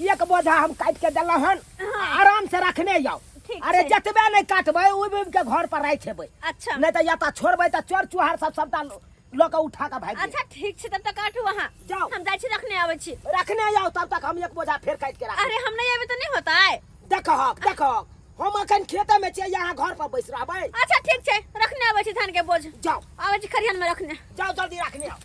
एक बोझा हम काटि के देलहुँ हन आराम से रखने जाओ। ठीक अरे छै। जतबे नहि काटबै उबि उबि के घर पर राखि हेबै। अच्छा। नहि तऽ या तऽ छोड़बै तऽ चोर चुहार सब सबटा लऽ कऽ उठा कऽ भागि अच्छा ठीक छै, तब तक काटू अहाँ। जाओ। हम जाइ छी, रखने आबै छी। रखने जाओ, तब तक हम एक बोझा फेर काटि के राखब। अरे हम नहि एबै तऽ नहि होतै। देखहक देखहक, हम अखन खेते में छियै, यहाँ घर पर बैस रहबै। अच्छा ठीक छै, रखने आबै छी धान के बोझ। जाओ। आबै छी खरिहान में रखने। जाओ जल्दी रखने आओ।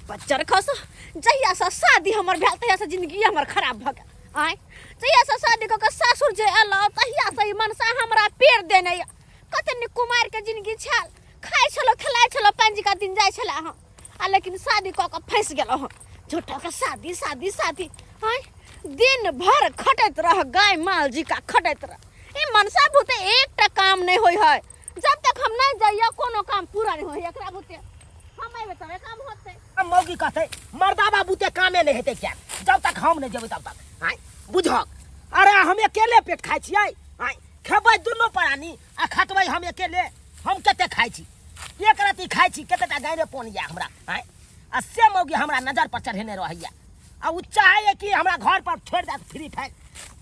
बच्चर खसो, जहिया से शादी हमर भेल तहिया से जिंदगी हमर खराब भऽ गेल। आँय, जहिया से शादी कऽ के सासुर जे एलहुँ तहिया से ई मनसा हमरा पेड़ देने यऽ। कते नीक कुमारि के जिंदगी छल, खाइ छलहुँ खेलाइ छलहुँ, पंजिका दिन जाइ छलै हम, आ लेकिन शादी कऽ के फँसि गेलहुँ हम। झूठो के शादी शादी शादी। आँय, दिन भर खटैत रह, गाय माल जिका खटैत रह। ई मनसा भूते एकटा काम नहि होइ है, जब तक हम नहीं जाइए कोनो काम पूरा नहीं होई। एकरा भूते हम अइबे तबे काम होतै। अब मौगी कहतै मर्दाबा बुते कामे नहीं हेतै क्या, जब तक हम नहीं जेबै तब तक। आँय बुझक, अरे हम अकेले पेट खाइ छियै। आँय खेबै दुनू प्राणी आ खटबै हम अकेले। हम कते खाइ छी, एक रत्ती खाइ छी, कतेटा गायरे पोन या हमरा। आँय आ से मौगी हमरा नजर पर चढ़ेने रहैया, आ उ चाहैया कि हमरा घर पर छोड़ि देत फ्री फायर,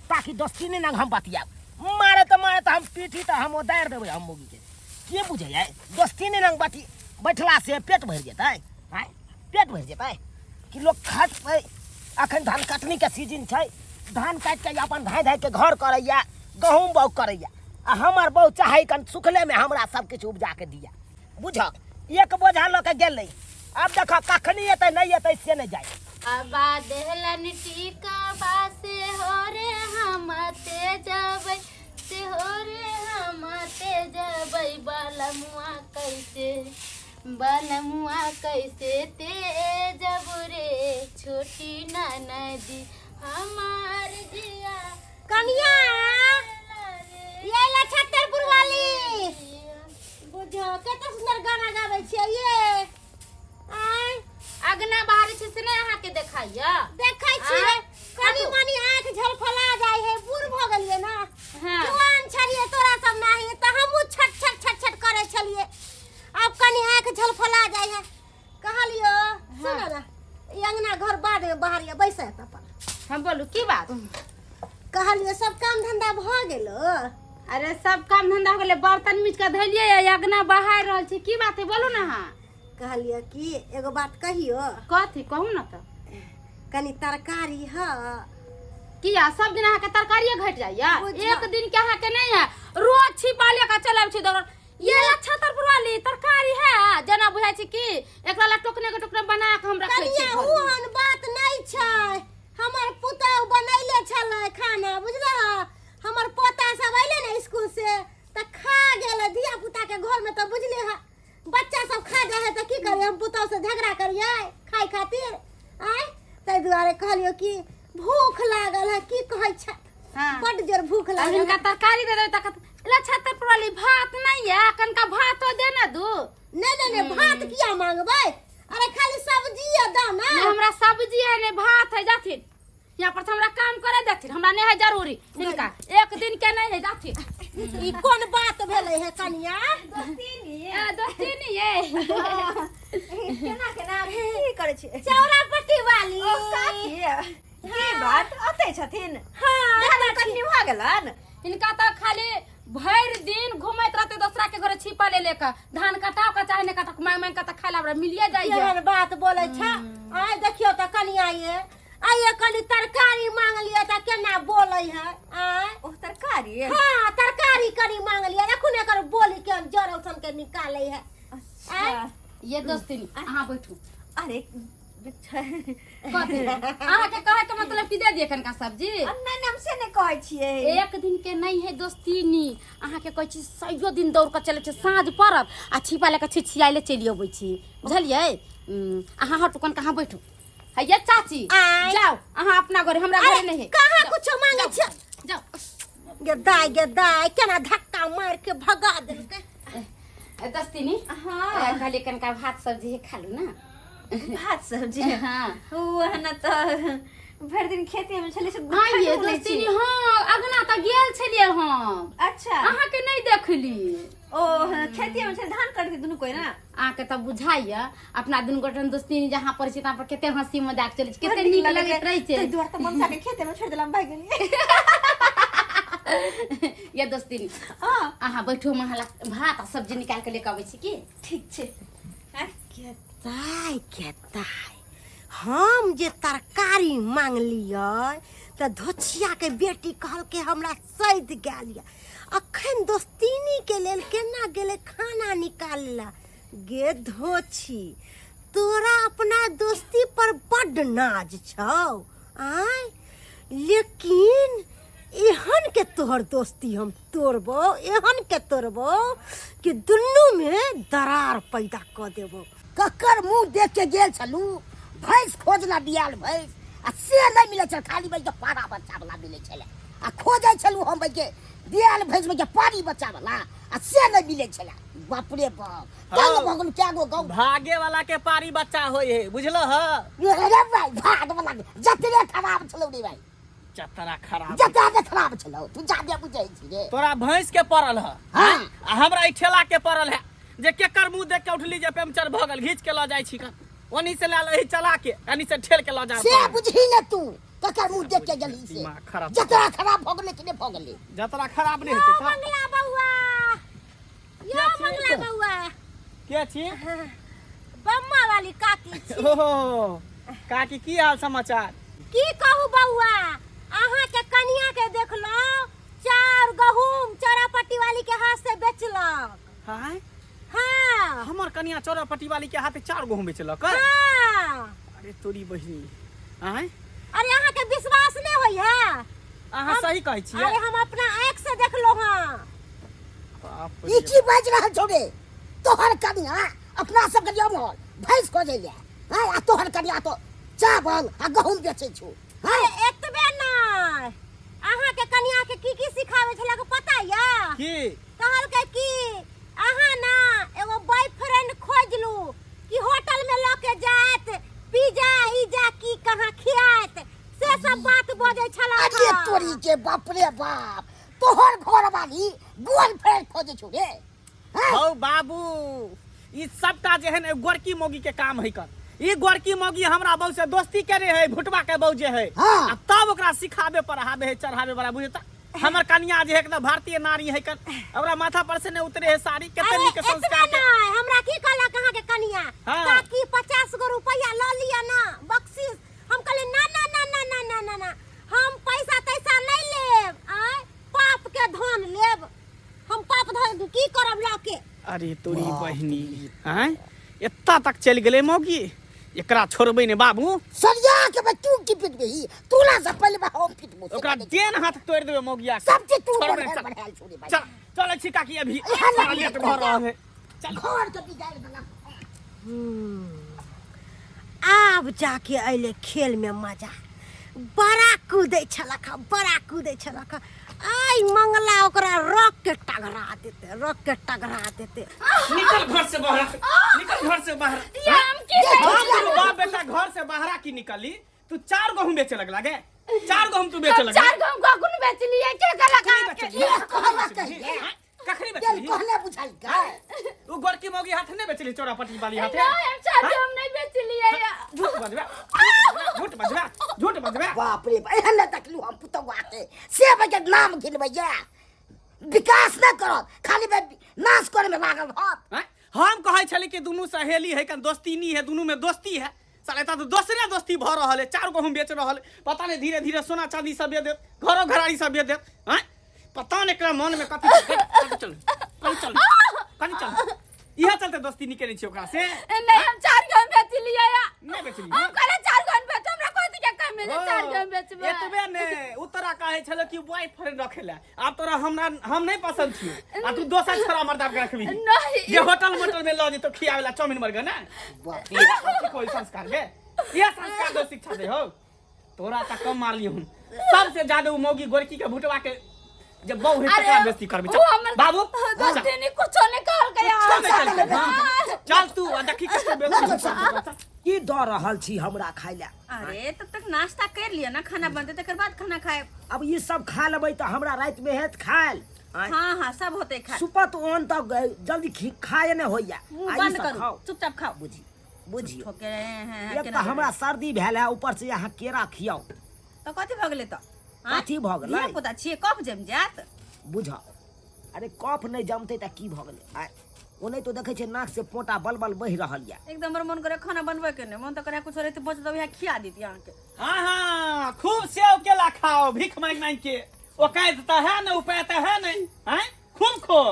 ताकि दोस्ती नहि हम बतियाब। मारे तऽ मारे तऽ हम पीठी तऽ हम उदारि देबै हम मौगी के। के बुझैया दोस्ती नहि लग बती बैठला से पेट भरि जेतै? आँय पेट भरि जेतै कि लोक खटतै? अखन धान कटनी के सीजन छै, धान काटि के अपन धाय धाय के घर करैया, गहूँम बाउग करैया, आ हमर बहू चाहै कन सुखले में हमरा सब किछु उपजा के दिया। बुझक एक बोझा लऽ के गेलै, आब देख कखनी एतै नहि एतै से नहि जाय। अबा देहलन टीका बासे हो रे हम ते जबै, से हो रे हम ते जबै, बलमुआ कैसे बलमुआ कैसे ते जब रे छोटी ननदी हमार जिया। कनिया ये ला छत्तरपुर वाली, बुझो कते सुंदर गाना गाबै छियै ये। आय अगना बाहर छै से नहि अहाँके देखाइया? देखै छियै। आँय? कनी मनी आँख झलफला जाइ है, बूढ़ भऽ गेलियै ना। हाँ। जुआन छलियै तोरा सब नाही तऽ हमहूँ छट छट छट छट करै छलियै, आब कनी आँख झलफला जाइ है। कहलियो सुन ना, ई अंगना घर बाद में बाहर या बैसै अपन। हम बोलू की बात? कहलियो सब काम धंधा भऽ गेलो? अरे सब काम धंधा हो गेलै, बर्तन मीच के धैलियै या अंगना बहारि रहल छी। की बात है बोलू ना अहाँ। कहलियो कि एगो बात कहियो। कथी कहू ना तऽ। कनी तरकारी ह। किया सब दिन अहाँके तरकारिये घटि जाइया? बुझा। एक दिन के अहाँके नहीं है, रोज छिपा ले के चलाबै छी दौड़ल। ये ला छतरपुर वाली तरकारी है, जेना बुझाइ छै कि एकरा ला टोकने के टोकने बना के हम रखै छी कनिया घरमे। ओहन बात नहीं छै, हमर पुतहु बनैले छलै खाना बुझलह। हमर पोता सब अइले ने स्कूल से तऽ खा गेलै। धिया पुता के घर में तऽ बुझले है बच्चा सब खा जाइ है, तऽ की करियै हम पुतहु से झगड़ा करियै खाय खातिर? आँय ताहि दुआरे कहलियो कि भूख लागल है, की कहै छै। हाँ। बड जोर भूख अब लागल हिनका है। तरकारी दे देबै तखन ला छतरपुर वाली भात नहीं है, कनका भातो दे ना दू। नहीं नहीं नहीं, भात किया मांगबै? अरे खाली सब्जी है दो ना। नहीं हमरा सब्जी है नहीं भात है, जाथिन यहाँ पर से हमरा काम करे देथिन, हमरा नहीं है जरूरी हिनका, एक दिन के नहीं है, जाथिन। ई कोन बात भेलै है कनिया? ए, दोस्ती नहीं है। केना केना की करै छियै? चौरा पट्टी वाली। ओ काकी, की बात अतै छथिन? हाँ, धान कटनी भऽ गेलन? हिनका तऽ खाली भरि दिन घुमैत रहते दोसरा के घरे छिपा ले लेकर, धान कटाओ का चाहे नहीं कटाओ, मांग मांग के तऽ खाय ला हमरा मिलिए जाइए। केहन बात बोलै छ? आय देखियौ तऽ कनिया ये, आइए कनी तरकारी मांगलियै तऽ केना बोलै है? आय ओ तरकारी? हाँ तरकारी कनी मांगलियै, एखन एकर बोली के जरल सन के निकालै है। अच्छा। ये दोस्ती अहाँ बैठू। अरे कथी अहाँके कहै के मतलब कि दे दिए कनका सब्जी? नहीं नहीं, हम से नहीं कहै छियै। एक दिन के नहीं है दोस्तीनी, अहाँके कहै छी सैयो दिन दौड़ के चलै छै, साँझ पड़त आ छिपा लए के छिछियाइले चलि अबै छी, बुझलियै? अहाँ हटू कनका, अहाँ बैठू। हैया चाची आँय। जाओ अहाँ अपना घरे, हमरा घरे नहीं है। कहाँ कुछो मांगे छियै? जाओ। गे दाय गे दाय, केना धक्का मार के भगा देलकै। ए, दोस्तीनी। हाँ। कहलियै कनका भात सब्जी है खा लू ना। भात सब्जी? हाँ। ओ ना तऽ भरि दिन खेती में छलियै से हाँ ये खाइतो नहि छी। दोस्तीनी, हाँ अगना तऽ गेल छलियै हम। अच्छा। अहाँके नहीं देखली। ओ खेती में छलै धान कटै दुनू कोइ ना। अहाँके तऽ बुझाइया अपना दुनू गोटे दोस्ती जहाँ पर छी तहाँ पर कते हंसी मजाक चलै छै, कते नीक लगैत रहै छै। ताहि दुआरे तऽ मनसा के खेते में छोड़ि देलहुँ, भागि गेलियै। या दोस्ती, हँ। अहाँ बैठू, हम अहाँ ला भात आ सब्जी निकालि के लेके अबै छी की? ठीक छै। आँय? के ताय के ताय, हम जे तरकारी मांगलियै तऽ धोछियाके बेटी कहलकै हमरा सैद गेल यऽ। अखन दोस्तीनीके लेल केना गेलै खाना निकालै लए? गे धोछी, तोरा अपना दोस्ती पर बड्ड नाज छौ आँय, लेकिन एहन के तोहर दोस्ती हम तोड़बो, एहन के तोड़बो कि दुनूमे दरार पैदा कऽ देबो। ककर मुंह देख के गेल छलू भैंस खोजला बियाल भैंस आ से नहीं मिले छल, खाली बैठ के पारा बच्चा वाला मिले छले। आ खोजे छलू हम बैठ के बियाल भैंस में के पानी बच्चा वाला आ से नहीं मिले छले। बाप रे बाप, तंग भऽ गेलू क्या गो गाँव। भागे वाला के पारी बच्चा होय है, बुझलो ह? अरे भाई, भाग वाला के जतरे खराब छलौ रे भाई। जतरा खराब। जतरा के खराब छलौ, तू जादे बुझै छी रे। तोरा भैंस के पड़ल ह? हाँ। आ हमरा ई ठेला के पड़ल है जे केकर मुंह देख के उठली जे पंचर भ गेल, घीच के ल जाय छी। ओनी से लाल एही चला के एनी से ठेल के ल जा। से बुझी ने तू ककर मुंह देख के गेली से। दिमाग खराब। जतरा खराब भ गेलै कि नहि भ गेलै? जतरा खराब नहीं हेतै तऽ। मंगला बौआ, यो के छी? मंगला बौआ। के छी? बम्मा वाली काकी छी। ओहो काकी, की हाल समाचार? की कहू बौआ, अहाँ के कनिया के देखलहुँ चाउर गहूम चौरापट्टी वाली के हाथ से बेचलक। हाय? हाँ। हमर कनिया चौरापट्टी वाली के हाथे चाउर गहूम बेचलक? हाँ। अरे तोरी बहिनी, आँय? अरे अहाँ के विश्वास नहीं होई है? अहाँ सही कहै छियै? अरे हम अपना आँख से देखलहुँ हँ। बाप ई रे। की बाजि रहल छौ रे? तोहर कनिया अपना सबके लिए अमहर भैंस खोजैया, हाँ, आ तोहर कनिया तो चावल आ गहूम बेचै छौ। हाँ? अरे एतबे नहि, अहाँ के कनिया के की की सिखाबै छलै पता यऽ? की? कहलकै कि अहाँ ना एगो बॉयफ्रेंड खोजलू कि होटल में लऽ के जायत, पिज्जा इज्जा की कहाँ खियात, से सब बात बजै छला। अरे तोरी के बाप रे बाप, तोहर घर वाली गर्लफ्रेंड खोजै छौ रे? हाँ? हौ बाबू, ई सबटा जे है ने गोरकी मौगी के काम है कर। ई गोरकी मौगी हमरा बहू से दोस्ती करे है, भुटवा के बहू जे है। हाँ। आ तब ओकरा सिखाबे पढ़ाबे है, चढ़ाबे बड़ा बुझता। हमर कनिया जे है एकदम भारतीय नारी है कर, ओकरा माथा पर से नहीं उतरे है साड़ी, कते अरे नीक संस्कार एतबे के। नहि, हमरा की कहलक अहाँ के कनिया? हाँ। काकी 50 गो रुपया लऽ लिअ ना बख्शीश। हम कहलियै ना ना ना ना ना ना ना ना, हम पैसा तैसा नहीं लेब, आय पाप के धन लेब, हम पाप धन की करब लऽ के। अरे तोरी बहिनी, आँय एत्ता तक चलि गेलै मौगी, एकरा छोड़बै ने बाबू। सरिया के बे तू की पिटबही? तोरा से पहिले बा हम पिटबो। ओकरा देन हाथ तोड़ि देबै मौगिया के। सब चीज तू छोड़बै ने, बढ़ायल चल। बढ़ायल छोड़े भाई। चल चलै छी काकी, अभी एहन बड़ा लेट भऽ रहल है। चल। घर के बिगाड़ देलक। आब जाके अयलै खेल में मजा। बड़ा कूदै छलक हँ, बड़ा कूदै छलक हँ। आइ मंगला ओकरा रख के टगरा देते, रख के टगरा देते। निकल घर से बाहर, निकल घर से बाहर। हम की हम तेरे बाप बेटा घर से बाहर की निकली? तू चार गहूं बेचे लगला गे, चार गहूं तू बेचे लगला। चार गहूं कखन बेचलियै? के कहलक कखनी अहाँके? बेचलियै? कहलक कहिया? कखनी तेल बेचली? कहले बुझाइ का? उ गोरकी मौगी हाथ नहीं बेचली, चौरापट्टी वाली हाथे। नहीं, हम चार गहूं नहीं बेचलियै। झूठ बजबे, झूठ बजबे, झूठ बजबे। बाप रे बाप, एहन नहि देखलू हम पुतौआ के, से बजे नाम घिनबैया, विकास नहि करत, खाली बे नाश करे में लागल रहत। हैं? हम कहै छली कि दुनू सहेली है, कन दोस्ती है, दुनू में दोस्ती है। साले एतऽ तऽ दोसरे दोस्ती भऽ रहल है, चार गहूम बेच रहल है, पता नहीं धीरे धीरे सोना चांदी सब बेच देत, घरो घरारी सब बेच देत। हैं? पता नहीं एकरा मन में कथी छै। कनी चल, कनी चल, कनी चल। इहे चलते दोस्ती नहीं केने छियै ओकरा से। नहीं, हम चार गहूं बेचलियै। नहीं बेचलियै? हम कहले चार गहूं बेच, हमरा कथी के कमी है चार गहूं बेचबै? एतबे ने, उ तोरा कहै छलै कि बॉयफ्रेंड रखै लए, आब तोरा हमरा हम नहीं पसंद छियौ, आ तू दोसर छोरा मर्दा के रखबी नहीं। जे होटल मोटल में लऽ जेतौ खियाबै लए चाउमीन बर्गर ने। बाप रे। कथी कोई संस्कार गे? इहे संस्कार दो, शिक्षा दे हो। तोरा तऽ कम मारलियौ हम, सबसे ज्यादा उ मौगी गोरकी के भुटवा के जब बहु है अरे, तकरा बेइज्जती करबी। उ चल हमर बाबू, दोस्ती नहीं कुछो नहीं कहलकै। चल, चल, चल, हाँ। चल तू आ देखी कते बेइज्जती करबी। की दऽ रहल छी हमरा खाइ लए? अरे तब तक नाश्ता कर लिया ना, खाना बनते तकर बाद खाना खाए। अब ई सब खा लेबै तऽ हमरा रातिमे हेत खायल। आँय? हाँ हाँ सब होते खा सुपत ओहन तऽ जल्दी खाए नहि होइया। मुंह आ ई बंद सब करू, खाउ। चुपचाप खाओ। बुझी बुझियौ ठोके रहे हैं। एक तऽ हमरा सर्दी भेल है, ऊपर से अहाँ केरा खियाउ। तऽ कथी भऽ गेलै तऽ? आँय? कथी भऽ गेलै? धिया पुता छियै, कफ जमि जायत। बुझ, अरे कफ नहि जमतै तऽ की भऽ गेलै? आँय, ओनाहितो देखै छियै नाक से पोटा बलबल बहि रहल यऽ। एकदम हमर मन करे खाना बनबै के नहि, मन तऽ करे कुछो रहते बचल तऽ वएह खिया देती अहाँके। हाँ हाँ, खूब सेव केला खाओ भीख मांग मांग के। औकात तऽ है ने, उपाय तऽ है नहीं, हैं? खूब खो,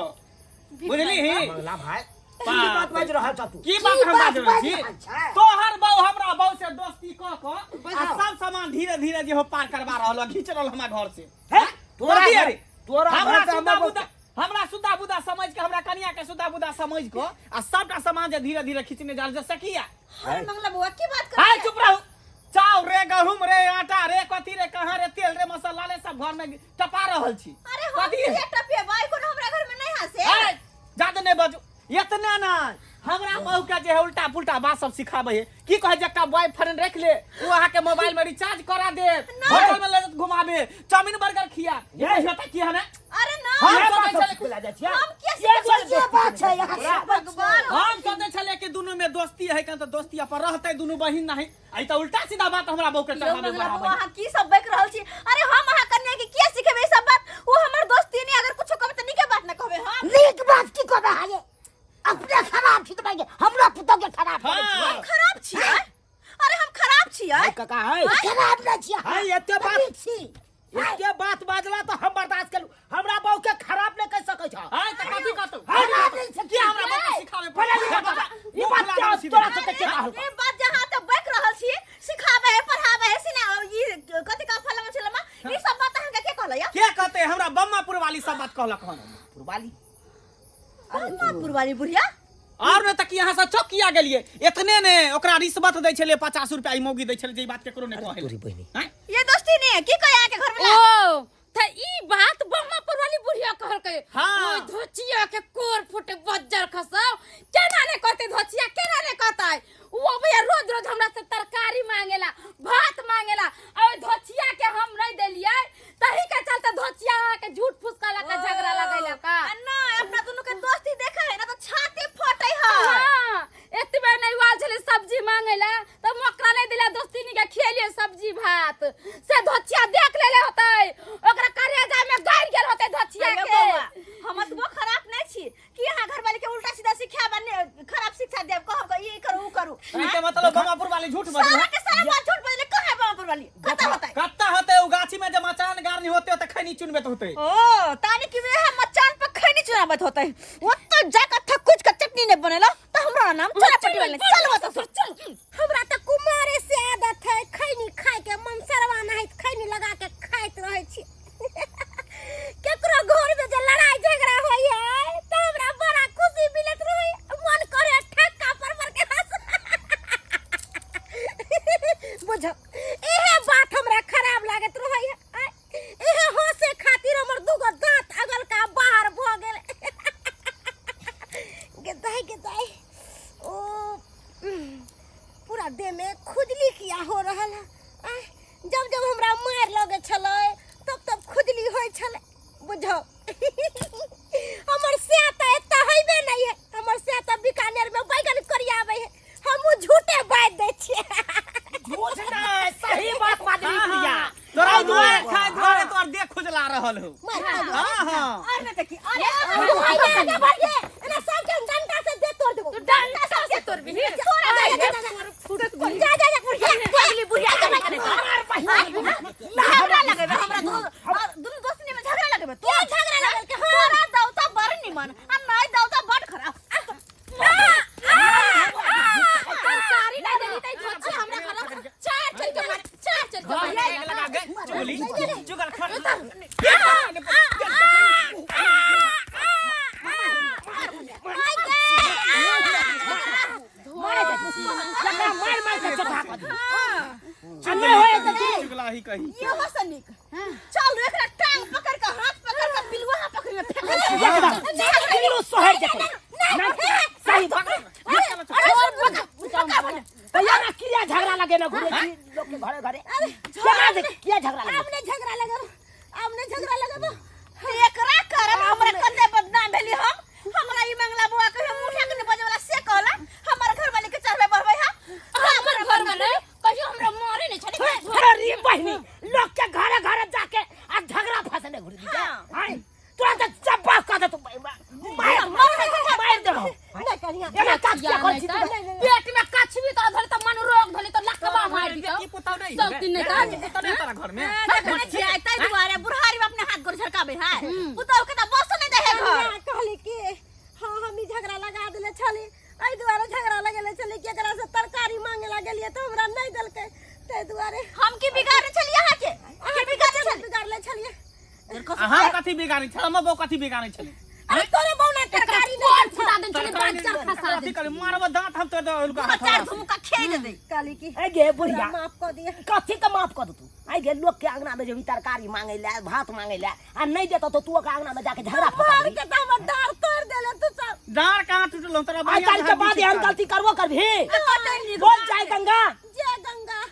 बुझली ही? मंगला भाई, की बात बाजि रहल छ तू? की बात हम बाजि रहल छी? बाजि रहल छै? तोहर बहू हमरा बहू से दोस्ती कऽ कऽ आ सब सामान धीरे धीरे जे हो पार करवा रहल है, घीच रहल हमरा घर से। हे, तोरा कथी घर- अरे? तोरा हमरा घर से सुधा हमर बुदा, हमरा सुधा बुदा समझ के, हमरा कनिया के सुधा बुदा समझ के आ सबटा सामान जे धीरे धीरे खींचने जा रहल छै, सकिया। अरे मंगला बौआ, की बात कर? हाय, चुप रहू। चाउर रे, गहूम रे, आटा रे, कथी रे, कहाँ रे, तेल रे, मसाला रे, सब घर में टपा रहल छी। अरे हम कथी? किया टपेबै? कोनो हमरा घर में नहीं हसे। हाय, जादे नहीं बाजू। इतना ना हमरा बहू के जे है उल्टा पुल्टा बात सब सिखाबै है। की कहै जे एकटा बॉयफ्रेंड रख ले, ओ अहाँ के मोबाइल में रिचार्ज करा दे, होटल में ले जात घुमाबे, चाउमीन बर्गर खिया। ये होता की हने? अरे ना, हम ये सोचै बात सब छलै सिखला जाइ छियै? हम किया ये सिखबै? जे बात छै, यहाँ से भगवान। हम सोचै छलियै कि दुनू में दोस्ती है कन तऽ दोस्ती अपन रहतै दुनू बहिन नहीं। आई तऽ उल्टा सीधा बात हमरा बहू के यौ चढ़ाबे मंगला बढ़ाबे। बौआ, अहाँ की सब बकि रहल छी? अरे हम अहाँ कन्या के किया सिखेबै ई सब बात? ओ हमर दोस्ती नहीं, अगर कुछो कहबै तऽ नीके बात न कहबै हम। नीक बात की कहबै? हाये, अपने खराब छी तऽ भाई हमरा पुतोह के खराब करै छी। हाँ। हम खराब छियै? अरे हम खराब छियै? है काका, है। खराब नहि छियै। है, एते बात नीक छी। एते बात बाजला तऽ हम बर्दाश्त केलहुँ, हमरा बहू के खराब नहि कहि सकै छ। हाय, तऽ कथी कहतौ? खराब नहि छै। की हमरा बहू के सिखाबे पहिले ई बात, ई बात तोरा सबके के कहलकौ? ई बात जे अहाँ तऽ बकि रहल छी, सिखाबै है, पढ़ाबै है, सिना ई कथी का फलमा छलमा, ई सब बात अहाँके के कहलै या? के कहते? हमरा बम्मापुर वाली सब बात कहलक हन। पुरवाली? बम्मापुर वाली बुढ़िया? और ने तक यहाँ से चौकिया गेलिए। इतने ने ओकरा रिश्वत दै छलै 50 रुपया ई मौगी दै छलै जे ई बात केकरो नहि कहै। तोरी बहिनी। हैं? ये दोस्ती नहीं है की कहे अहाँके घर में? ओ त ई बात बम्मापुर वाली बुढ़िया कहलकै। हाँ। ओइ धोचिया के कोर फुटे बज्जर खसाओ, केना ने कहते धोचिया, केना ने कहतै? उ अबैया रोज रोज हमरा से तरकारी मांगेला, भात मांगेला, आ ओइ धोचिया के हम नहीं देलियै, तही के चलते धोचिया अहाँ के झूठ फूस कहलक, झगड़ा लगैलक। आ ना अपना दुनू के दोस्ती देखे है ना तो छाती फटे है। हाँ, एतबे नहीं वाल छलै सब्जी मांगेला त मोकरा नहीं दिला, दोस्तीनी के खियलिए सब्जी भात, से धोचिया देख लेले होतै, ओकरा करेजा में गड़ गेल होतै धोचिया अरे के। बौआ, हम अतबो खराब नहीं छी कि अहाँ घर वाले के उल्टा सीधा सिखा बने खराब शिक्षा देब, कहब के ई करू ऊ करू। एके मतलब बम्मापुर वाली झूठ बजलै। सारा के सारा बात झूठ बजले। कहाँ बम्मापुर वाली? कता होतै? कत्ता होतै? उ गाछी में जे मचान गाड़नी होते त खैनी चुनबेत होतै। ओ तानी कि वे मचान पर खैनी चुनाबत होतै, ओतऽ जाकर थकुच के चटनी नहीं बनेला त हमरा नाम चला पटी वाले। चल बता सर, चल। हमरा तऽ कुमारे से आदत है खैनी खाय के, मन सरवा नहीं खैनी लगा के खाइत रहै छी। केकरो घर में जे लड़ाई झगड़ा होय है तऽ हमरा बड़ा खुशी मिलत रहै, मन करे ठक्का पर पर के हंस। बुझ, इहे बात हमरा खराब लागत रहै है। आय, इहे हंसे खातिर हमर दूगो दांत अगल का बाहर भऽ गेल। गेदाई गेदाई, ओ पूरा देह में खुजली किया हो रहल है? आय, जब जब हमरा मार लगे छलै तब तब खुजली होइ छलै। बुझो, हमर से तऽ एतऽ हेबे नहीं है, हमर से तऽ बीकानेर में बैगन करियाबै है। हमहूँ झूठे बाजि दै छियै। झूठ नहीं, सही बात बाजली बुढ़िया। तोरा दुआरे खाय दुआरे तोर देह खुजला रहल हो। मार खाय दुआरे। हाँ हाँ। और नहीं देखी। अरे आगे बढ़ गे, एना सबके हम डंडा से दे तोड़ देबो। तू डंडा से तोड़बी? तोरा जा जा जा जा जा जा जा बुढ़िया, पगली बुढ़िया के नहीं झगड़ा लगेबे हमरा दुनू दोस्ती में झगड़ा लगेबे तू? झगड़ा लगल के? हाँ। तोरा दाऊ त बड़ निमन आ नहीं दाऊ त बड़ खराब। तरकारी नहीं देली तई धोचिया हमरा घर चार चल के मार, चार चल के घर मार। में आग लगा गए, चुगली चुगल खर। मारे जा, जकरा मार मार के चोखा कऽ दी। आ नहि होय तऽ चुगला ही कही। इहो से नीक चल एकरा टांग पकड़ के, हाथ पकड़ के बिलुआ पकड़ में फेंक दे। एकदम बिल्लू सोहर जेतै। नहि, सही बात। तऽ एना किया झगड़ा लगे ने घुरे छी लोक के घरे घरे? केना जे किया झगड़ा लगे? आब नहि झगड़ा लगब, आब नहि झगड़ा लगब। एकरा कारण हमरा ने देखने छियै ताहि दुआरे बुढ़ारी में अपने हाथ गोड़ झरकाबै है पुतहु के तऽ बसो नहि दै है घर कनिया कहली कि हाँ हम ई झगड़ा लगा देले छली एहि दुआरे झगड़ा लगेले छली कि एकरा से तरकारी मांगे ला गेलियै तऽ हमरा नहि देलकै ताहि दुआरे हम की बिगाड़ने छलियै अहाँके अहाँ की बिगाड़ने छलियै बिगाड़ले छलियै अहाँ कथी बिगाड़ै छल हमर बहू कथी बिगाड़ै छलै अरे तोरे बौना तरकारी कोर नहीं फुटा देन छलै बच्चा फसा कथी देन करी मारब दांत हम तोड़ देब हुनका हाथ चार धुमुका खेल दे कहली कि ऐ गे बुढ़िया माफ कऽ दिअ कथी के माफ कऽ देतू ऐ गे लोग के अंगना में जेबही तरकारी मांगे ले भात मांगे ले आ नहीं देतो तो तू ओकरा अंगना में जाके झगड़ा फसा मार देबही के तऽ हमर डाँर तोड़ि देले तू सब डाँर कहाँ टूटल तोरा आइ बढ़िया काल्हि के बाद एहन गलती करबो करबही बोल जय गंगा जय गंगा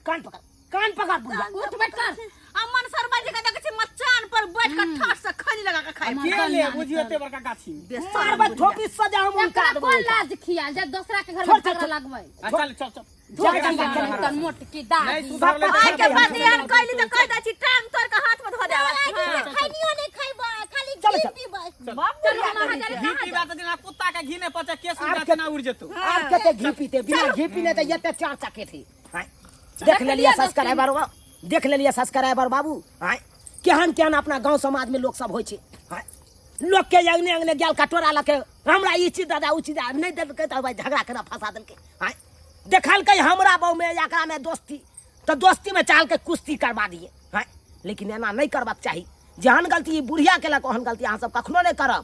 कान पकड़ कान पकड़ बुढ़िया उठ बैठ कर अमन शर्मा जी के देखै छी मचान पर बैठ के ठाठ से खैनी लगा के खाइ के ले बुझियो एते बड़का गाछी में मारबै ठोपी सजा हम उनका एकरा देबो कोन लाज खियाल जे दोसरा के घर छोड़, में छोड़, झगड़ा छोड़। लगबै आ, चल चल चल जय गंगा के तन मोट की नहीं दादी सुधरले आइ के बाद एहन कैली तऽ कहि दै छी टांग तोड़ के हाथ में धो देब खैनियो नहीं खैबै खाली चल, घी चल। पीबै चल हम अहाँ जाने घी पीबा तऽ जेना कुत्ता के घी नहि पचे केस आब उड़ के- ना उड़ जेतौ आब कते घी पीते बिना घी पीने तऽ एते चार चके थी आँय, देख लेलियै सब्सक्राइबर देख लेलियै सब्सक्राइबर बाबू आँय केहन केहन अपना गाँव समाज में लोक सब होइ छै आँय लोक के अंगने अंगने गेल कटोरा लऽ के हमरा ई चीज दादा ओ चीज नहि देलकै तऽ भाई झगड़ा केना फंसा देलकै आँय देखलकै हमरा बहु में एकरा में दोस्ती तऽ दोस्ती में चाल के कुश्ती करवा दिए आँय लेकिन एना नहि करबाक चाही जेहन गलती ई बुढ़िया केलक ओहन गलती अहाँ सब कखनो नहि करब।